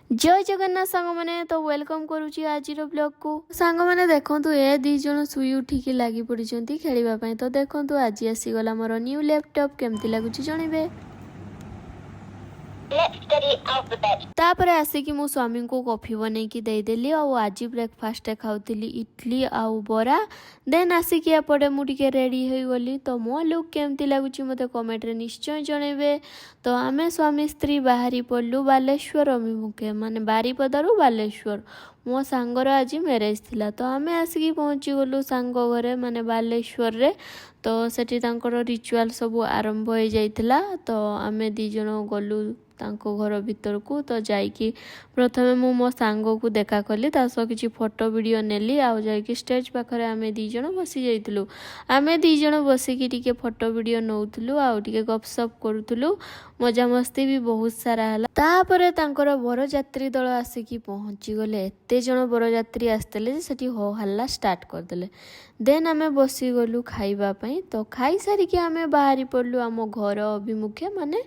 ଜୟ ଜଗନ୍ନାଥ ସାଙ୍ଗମାନେ। ତ welcome କରୁଛି ଆଜିର ବ୍ଲଗକୁ। ସାଙ୍ଗମାନେ, ଦେଖନ୍ତୁ, ଏ ଦି ଜଣ ଶୋଇ ଉଠିକି ଲାଗି ପଡ଼ିଛନ୍ତି ଖେଳିବା ପାଇଁ। ତ ଦେଖନ୍ତୁ, ଆଜି ଆସିଗଲା ମୋର ନ୍ୟୁ ଲ୍ୟାପଟପ୍। କେମିତି ଲାଗୁଛି ଜଣେଇବେ। Let's study alphabet. ତାପରେ ଆସିକି ମୁଁ ସ୍ୱାମୀଙ୍କୁ କଫି ବନେଇକି ଦେଇଦେଲି। ଆଉ ଆଜି ବ୍ରେକଫାଷ୍ଟରେ ଖାଉଥିଲି ଇଡଲି ଆଉ ବରା। ଦେନ୍ ଆସିକି ଏପଟେ ମୁଁ ଟିକେ ରେଡ଼ି ହୋଇଗଲି। ତ ମୋ ଲୁକ୍ କେମିତି ଲାଗୁଛି, ମୋତେ କମେଣ୍ଟରେ ନିଶ୍ଚୟ ଜଣେଇବେ। ତ ଆମେ ସ୍ୱାମୀ ସ୍ତ୍ରୀ ବାହାରି ପଡ଼ିଲୁ ବାଲେଶ୍ୱର ଅଭିମୁଖେ, ମାନେ ବାରିପଦାରୁ ବାଲେଶ୍ୱର। ମୋ ସାଙ୍ଗର ଆଜି ମ୍ୟାରେଜ୍ ଥିଲା। ତ ଆମେ ଆସିକି ପହଞ୍ଚିଗଲୁ ସାଙ୍ଗ ଘରେ, ମାନେ ବାଲେଶ୍ୱରରେ। ତ ସେଠି ତାଙ୍କର ରିଚୁଆଲ୍ ସବୁ ଆରମ୍ଭ ହେଇଯାଇଥିଲା। ତ ଆମେ ଦୁଇ ଜଣ ଗଲୁ ତାଙ୍କ ଘର ଭିତରକୁ। ତ ଯାଇକି ପ୍ରଥମେ ମୁଁ ମୋ ସାଙ୍ଗକୁ ଦେଖା କଲି, ତା ସହ କିଛି ଫଟୋ ଭିଡ଼ିଓ ନେଲି ଆଉ ଯାଇକି ଷ୍ଟେଜ୍ ପାଖରେ ଆମେ ଦୁଇ ଜଣ ବସି ଯାଇଥିଲୁ। ଆମେ ଦୁଇ ଜଣ ବସିକି ଟିକେ ଫଟୋ ଭିଡ଼ିଓ ନେଉଥିଲୁ ଆଉ ଟିକେ ଗପସପ କରୁଥିଲୁ। ମଜାମସ୍ତି ବି ବହୁତ ସାରା ହେଲା। ତାପରେ ତାଙ୍କର ବରଯାତ୍ରୀ ଦଳ ଆସିକି ପହଞ୍ଚିଗଲେ। ଏତେ ଜଣ ବରଯାତ୍ରୀ ଆସିଥିଲେ ଯେ ସେଠି ହୋ ହାଲ୍ଲା ଷ୍ଟାର୍ଟ କରିଦେଲେ। ଦେନ୍ ଆମେ ବସିଗଲୁ ଖାଇବା ପାଇଁ। ତ ଖାଇସାରିକି ଆମେ ବାହାରି ପଡ଼ିଲୁ ଆମ ଘର ଅଭିମୁଖେ, ମାନେ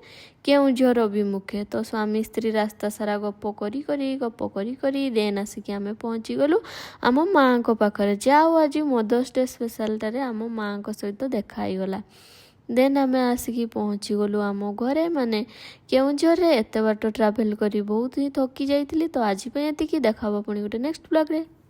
କେଉଁଝର ଅଭିମୁଖେ। ତ ସ୍ୱାମୀ ସ୍ତ୍ରୀ ରାସ୍ତା ସାରା ଗପ କରି କରି, ଗପ କରି କରି, ଦେନ୍ ଆସିକି ଆମେ ପହଞ୍ଚିଗଲୁ ଆମ ମାଆଙ୍କ ପାଖରେ। ଯାଉ ଆଜି ମଦର୍ସ ଡେ ସ୍ପେଶାଲଟାରେ ଆମ ମାଆଙ୍କ ସହିତ ଦେଖା ହେଇଗଲା। ଦେନ୍ ଆମେ ଆସିକି ପହଞ୍ଚିଗଲୁ ଆମ ଘରେ, ମାନେ କେଉଁଝରରେ। ଏତେ ବାଟ ଟ୍ରାଭେଲ୍ କରି ବହୁତ ହିଁ ଥକି ଯାଇଥିଲି। ତ ଆଜି ପାଇଁ ଏତିକି। ଦେଖା ହବ ପୁଣି ଗୋଟେ ନେକ୍ସଟ ବ୍ଲଗ୍ରେ।